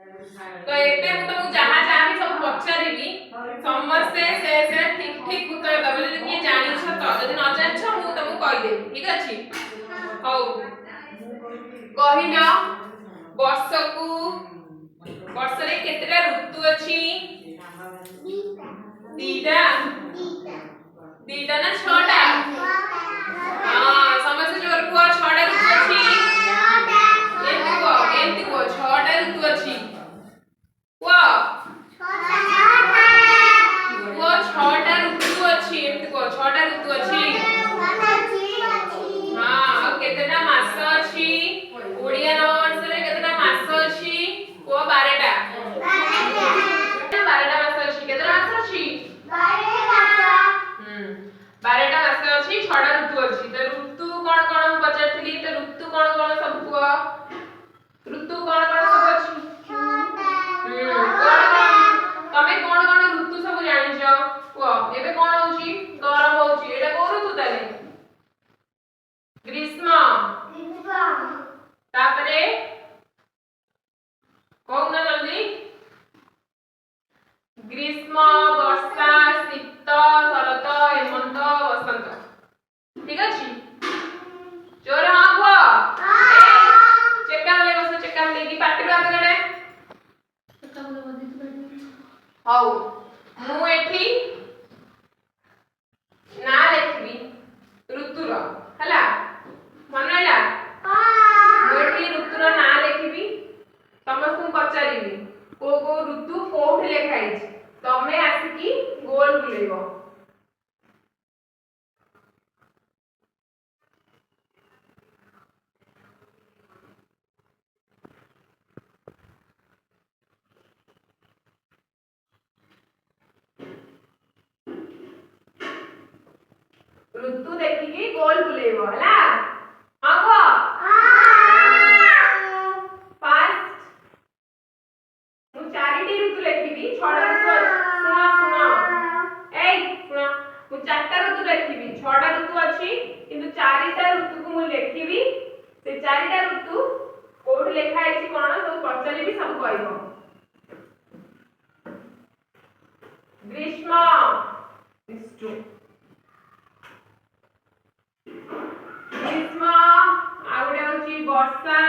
ତ ଏବେ ମୁଁ ତମକୁ ଯାହା ଯାହା ବି ସବୁ ପଚାରିବି, ସମସ୍ତେ ସେ ସେ ଠିକ ଠିକ ଉତ୍ତର ଦବ, ଯଦି କିଏ ଜାଣିଛ ତ। ଯଦି ନ ଜାଣିଛ, ମୁଁ ତମକୁ କହିଦେବି। ଠିକ ଅଛି? ହଉ, କହିଲ, ବର୍ଷକୁ ବର୍ଷରେ କେତେଟା ଋତୁ ଅଛି? ଦିଟା। ଦିଟା ନା ଛଅଟା? ହଁ, ସମସ୍ତେ ଜୋର କୁହ, ଛଅଟା ଋତୁ ଅଛି। ଏମିତି କୁହ, ଏମିତି କୁହ, ଛଅଟା ଋତୁ ଅଛି। କୁହ, କୁହ, ଛଅଟା ଋତୁ ଅଛି। ଏମିତି କୁହ, ଛଅଟା ଋତୁ ଅଛି। ହଁ, ଆଉ କେତେଟା ମାସ ଅଛି? ଓଡିଆ ନବବର୍ଷରେ କେତେଟା ମାସ ଅଛି କୁହ? 12ଟା। 12ଟା ମାସ ଅଛି। କେତେଟା ମାସ ଅଛି? 12ଟା ମାସ ଅଛି, ଛଅଟା ଋତୁ ଅଛି। ତ ଋତୁ କଣ କଣ ମୁଁ ପଚାରିଥିଲି। ତ ଋତୁ କଣ କଣ ସବୁ କୁହ। ଋତୁ କଣ କଣ ସବୁ ଅଛି? କଣ କଣ? ତମେ କଣ କଣ ଋତୁ ସବୁ ଜାଣିଛ କୁହ। ଏବେ କଣ ହଉଛି? ଗରମ ହଉଛି। ଏଇଟା କୋଉ ଋତୁ ତାହେଲେ? ଗ୍ରୀଷ୍ମ। ତାପରେ କହୁନ ଜଲ୍ଦି। ଗ୍ରୀଷ୍ମ, ବର୍ଷା, ଶୀତ, ଶରତ, ହେମନ୍ତ, ବସନ୍ତ। ଠିକ ଅଛି? ଜୋରେ ହଁ କୁହ। ଚେକା ବୁଲେଇ ବସ, ଚେକା ବୁଲେଇକି। ପାଟିରୁ ହାତ କାଢେ। ହଉ, ମୁଁ ଏଠି ନାଁ ଲେଖିବି ଋତୁର, ହେଲା? ମନେ ରହିଲା? ମୁଁ ଏଠି ଋତୁର ନାଁ ଲେଖିବି, ସମସ୍ତଙ୍କୁ ପଚାରିବି କୋଉ କୋଉ ଋତୁ କୋଉଠି ଲେଖା ହେଇଛି। ତମେ ଆସିକି ଗୋଲ ବୁଲେଇବ। ଋତୁ ଦେଖିକି ଗୋଲ ବୁଲେଇବ, ହେଲା? ହଁ, କୁହ। ଫାଷ୍ଟ ମୁଁ ଚାରିଟି ଋତୁ ଲେଖିବି, ଛଅଟା ଋତୁ ଅଛି। ଶୁଣ, ଶୁଣ, ଏଇ ଶୁଣ। ମୁଁ ଚାରିଟା ଋତୁ ଲେଖିବି, ଛଅଟା ଋତୁ ଅଛି, କିନ୍ତୁ ଚାରିଟା ଋତୁକୁ ମୁଁ ଲେଖିବି। ସେ ଚାରିଟା ଋତୁ କୋଉଠି ଲେଖା ହେଇଛି କଣ ସବୁ ପଚାରିବି, ସବୁ କହିବ। ଗ୍ରୀଷ୍ମ, ଗ୍ରୀଷ୍ମ, ଆଉ ଗୋଟେ ହଉଛି ବର୍ଷା,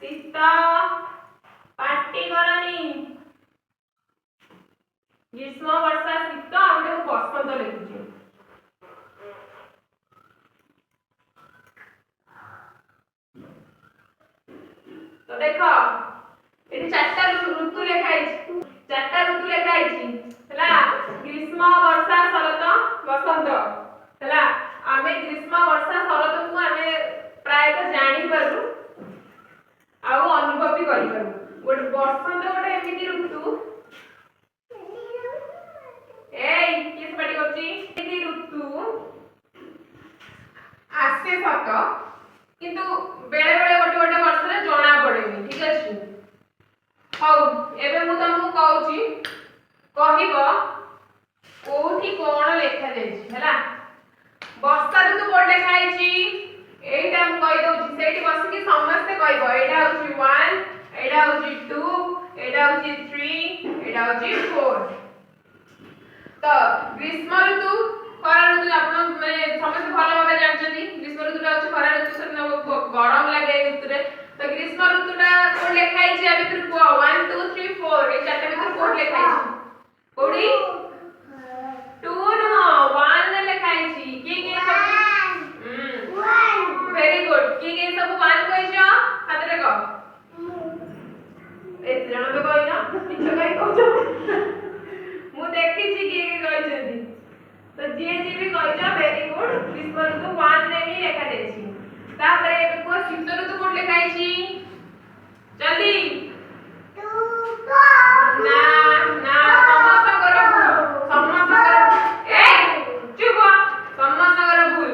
ଶୀତ। ପାଟି କରନି। ଗ୍ରୀଷ୍ମ, ବର୍ଷା, ଶୀତ, ଆଉ ଗୋଟେ ମୁଁ ବସନ୍ତ ଲେଖୁଛି। ତ ଦେଖ, ଏଠି ଚାରିଟା ଋତୁ ଲେଖା ହେଇଛି। ଚାରିଟା ଋତୁ ଲେଖା ହେଇଛି, ହେଲା? ଗ୍ରୀଷ୍ମ, ବର୍ଷା, ଶରତ, ବସନ୍ତ। ହେଲା? ଆମେ ଗ୍ରୀଷ୍ମ, ବର୍ଷା, ଶରତକୁ ଆମେ ପ୍ରାୟତଃ ଜାଣିପାରୁ ଆଉ ଅନୁଭବ ବି କରିପାରୁ। ଗୋଟେ ବସନ୍ତ ଗୋଟେ ଏମିତି ଋତୁ, ଏଇ କିଏ ସେ ପାଟି କରୁଛି? ଏମିତି ଋତୁ ଆସେ ସତ, କିନ୍ତୁ ବେଳେ ବେଳେ ଗୋଟେ ଗୋଟେ ବର୍ଷରେ ଜଣା ପଡେନି। ଠିକ ଅଛି? ହଉ, ଏବେ ମୁଁ ତମକୁ କହୁଛି, କହିବ କୋଉଠି କଣ ଲେଖାଯାଇଛି, ହେଲା? ବର୍ଷା ଋତୁ କୋଉଠି ଲେଖା ହେଇଛି ଏଇଟା ମୁଁ କହିଦଉଛି। ସେଇଠି ବସିକି ସମସ୍ତେ କହିବ। ଏଇଟା ହଉଛି 1, ଏଇଟା ହଉଛି 2, ଏଇଟା ହଉଛି 3, ଏଇଟା ହଉଛି 4। ତ ଗ୍ରୀଷ୍ମ ଋତୁ, ଖରା ଋତୁ ଆପଣ ମାନେ ସମସ୍ତେ ଭଲ ଭାବେ ଜାଣିଛନ୍ତି। ଗ୍ରୀଷ୍ମ ଋତୁଟା ହଉଛି ଖରା ଋତୁ, ସେଦିନ ଗରମ ଲାଗେ ଏଇ ଋତୁରେ। ତ ଗ୍ରୀଷ୍ମ ଋତୁଟା କୋଉଠି ଲେଖା ହେଇଛି ଆ ଭିତରୁ କୁହ। 1, 2, 3, 4, ଏଇ ଚାରିଟା ଭିତରୁ କୋଉଠି ଲେଖା ହେଇଛି? କୋଉଠି? 2 ନୁହଁ, 1 ରେ ଲେଖା ହେଇଛି। କିଏ କିଏ ସବୁ? Very good. କିଏ କିଏ ସବୁ 1 କହିଛ? ହାତ ଟେକ। ଏତେ ଜଣ ତ କହିନ, ମିଛ କାହିଁ କହୁଛ? ମୁଁ ଦେଖିଛି କିଏ କିଏ କହିଛନ୍ତି। ତ ଯିଏ ଯିଏ ବି କହିଛ, ଭେରି ଗୁଡ୍। ଗ୍ରୀଷ୍ମ ଋତୁ 1 ରେ ହିଁ ଲେଖାଯାଇଛି। ତାପରେ ଏବେ କୁହ, ଶୀତ ଋତୁ କୋଉଠି ଲେଖା ହେଇଛି? ଜଲ୍ଦି। ନା ନା, ସମସ୍ତଙ୍କର ଭୁଲ, ସମସ୍ତଙ୍କର। ଏ ଚୁପ, ସମସ୍ତଙ୍କର ଭୁଲ।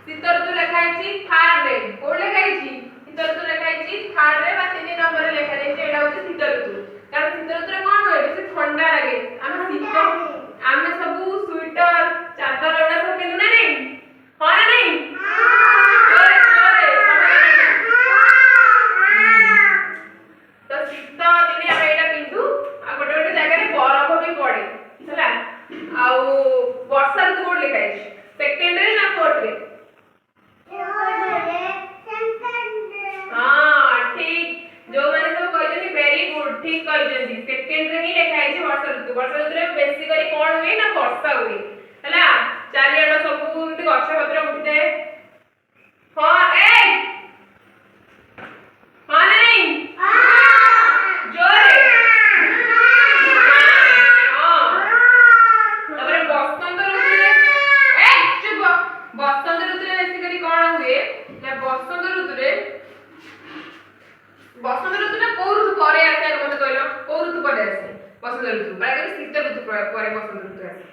ଶୀତ ଋତୁ ଲେଖା ହେଇଛି ଥାର୍ଡ ରେ। କୋଉଠି ଲେଖା ହେଇଛି? ଶୀତ ଋତୁ ଲେଖା ହେଇଛି ଥାର୍ଡ ରେ ବା 3 ନମ୍ବରରେ ଲେଖା ଯାଇଛି। ଏଇଟା ହଉଛି ଶୀତ ଋତୁ। କାରଣ ଶୀତ ଋତୁରେ କଣ ହୁଏ? ବେଶୀ ଥଣ୍ଡା ଲାଗେ। ଆମେ ଶୀତ, ଆମେ ସବୁ ସୁଇଟର, ଚାଦର ଏଗୁଡ଼ା ସବୁ ପିନ୍ଧୁ ନା ନାଇଁ? ହଁ ନା ନାଇଁ? ଜୋରେ, ଜୋରେ ସମସ୍ତେ। ଠିକ କହିଛନ୍ତି। ସେକେଣ୍ଡରେ ହିଁ ଲେଖା ହେଇଛି ବର୍ଷା ଋତୁ। ବର୍ଷା ଋତୁରେ ବେଶୀ କରି କଣ ହୁଏ ନା ବର୍ଷା ହୁଏ, ହେଲା? ଚାରିଆଡ ସବୁ ଏମିତି ଗଛ ପତ୍ର ଉଠିଥାଏ। ହଁ, ଏଇ, ହଁ ନା ନାଇଁ? ଜୋରେ। ହଁ। ତାପରେ ବସନ୍ତ ଋତୁରେ, ଏ ଚୁପ, ବସନ୍ତ ଋତୁରେ ବେଶୀ କରି କଣ ହୁଏ ନା ବସନ୍ତ ଋତୁଟା କୋଉ ଋତୁ ପରେ ଆସେ? ଆଗ ମତେ କହିଲ, କୋଉ ଋତୁ ପରେ ଆସେ ବସନ୍ତ ଋତୁ? ପ୍ରାୟ କରି ଶୀତ ଋତୁ ପରେ ପରେ ବସନ୍ତ ଋତୁ ଆସେ,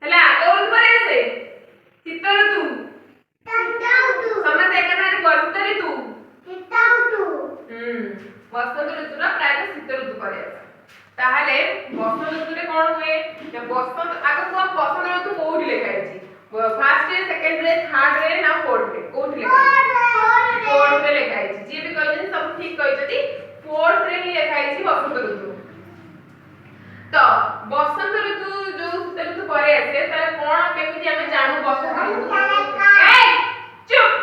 ହେଲା? କୋଉ ଋତୁ ପରେ ଆସେ? ଶୀତ ଋତୁ। ସମସ୍ତେ ଏକା ସାଙ୍ଗରେ କୁହ, ଶୀତ ଋତୁ। ବସନ୍ତ ଋତୁଟା ପ୍ରାୟତଃ ଶୀତ ଋତୁ ପରେ ଆସେ। ତାହେଲେ ବସନ୍ତ ଋତୁରେ କଣ ହୁଏ ନା ବସନ୍ତ, ଆଗ କୁହ, ବସନ୍ତ ଋତୁ କୋଉଠି ଲେଖା ହେଇଛି? ଫାର୍ଷ୍ଟରେ, ସେକେଣ୍ଡରେ, ଥାର୍ଡରେ ନା ଫୋର୍ଥରେ? କୋଉଠି ଲେଖା ହେଇଛି? ଫୋର୍ଥରେ ଲେଖା ହେଇଛି। ଯିଏ ବି କହିଛନ୍ତି, ସବୁ ଠିକ କହିଛନ୍ତି। ଫୋର୍ଥରେ ହିଁ ଲେଖା ହେଇଛି ବସନ୍ତ ଋତୁ। ତ ବସନ୍ତ ଋତୁ ଯୋଉ ଶୀତ ଋତୁ ପରେ ଆସେ, ତାହେଲେ କଣ, କେମିତି ଆମେ ଜାଣୁ ବସନ୍ତ ଋତୁ? ଏଇ ଚୁପ୍!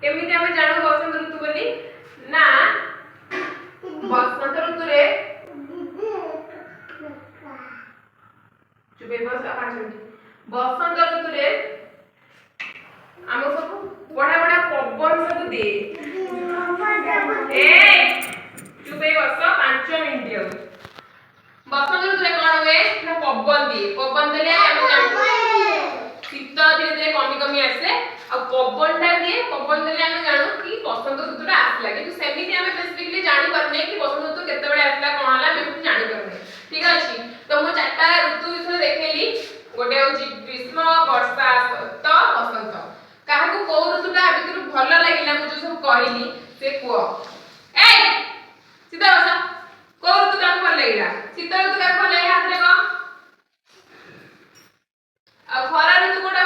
କେମିତି ଆମେ ଜାଣୁ ବସନ୍ତ ଋତୁ ବୋଲି? ନା ବସନ୍ତ ଋତୁରେ, ଚୁପ୍ ହେଇ ବସ 5 ମିନିଟ୍। ବସନ୍ତ ଋତୁରେ ଆମ ସବୁ ବଢିଆ ବଢିଆ ପବନ ସବୁ ଦିଏ। ଏ ଚୁପ୍ ହେଇ ବସ 5 ମିନିଟ୍। ଆଉ ବସନ୍ତ ଋତୁରେ କଣ ହୁଏ ନା ପବନ ଦିଏ। ପବନ ଦେଲେ ଆମେ ଜାଣୁ ଶୀତ ଧୀରେ ଧୀରେ କମି କମି ଆସେ ଆଉ ପବନଟା ଦିଏ। ପବନ ଦେଲେ ଆମେ ଜାଣୁ କି ବସନ୍ତ ଋତୁଟା ଆସିଲା। କିନ୍ତୁ ସେମିତି ଆମେ ସ୍ପେସିଫିକଲି ଜାଣିପାରୁନେ କି ବସନ୍ତ ଋତୁ କେତେବେଳେ ଆସିଲା, କଣ ହେଲା, ଆମେ ଏମିତି ଜାଣିପାରୁନେ। ଠିକ ଅଛି? ତ ମୁଁ ଚାରିଟା ଋତୁ ବିଷୟରେ ଦେଖେଇଲି। ଗୋଟେ ହଉଛି ଗ୍ରୀଷ୍ମ, ବର୍ଷା, ଶୀତ, ବସନ୍ତ। କାହାକୁ କୋଉ ଋତୁଟା ଆ ଭିତରୁ ଭଲ ଲାଗିଲା, ମୁଁ ଯୋଉ ସବୁ କହିଲି, ସେ କୁହ। ଏଇ, ସିଧା ବସ। କୋଉ ଋତୁ କାହାକୁ ଭଲ ଲାଗିଲା? ଶୀତ ଋତୁ କାହାକୁ ଭଲ ଲାଗିଲା, ହାତରେ କହ। ଆଉ ଖରା ଋତୁ କୋଉଟା?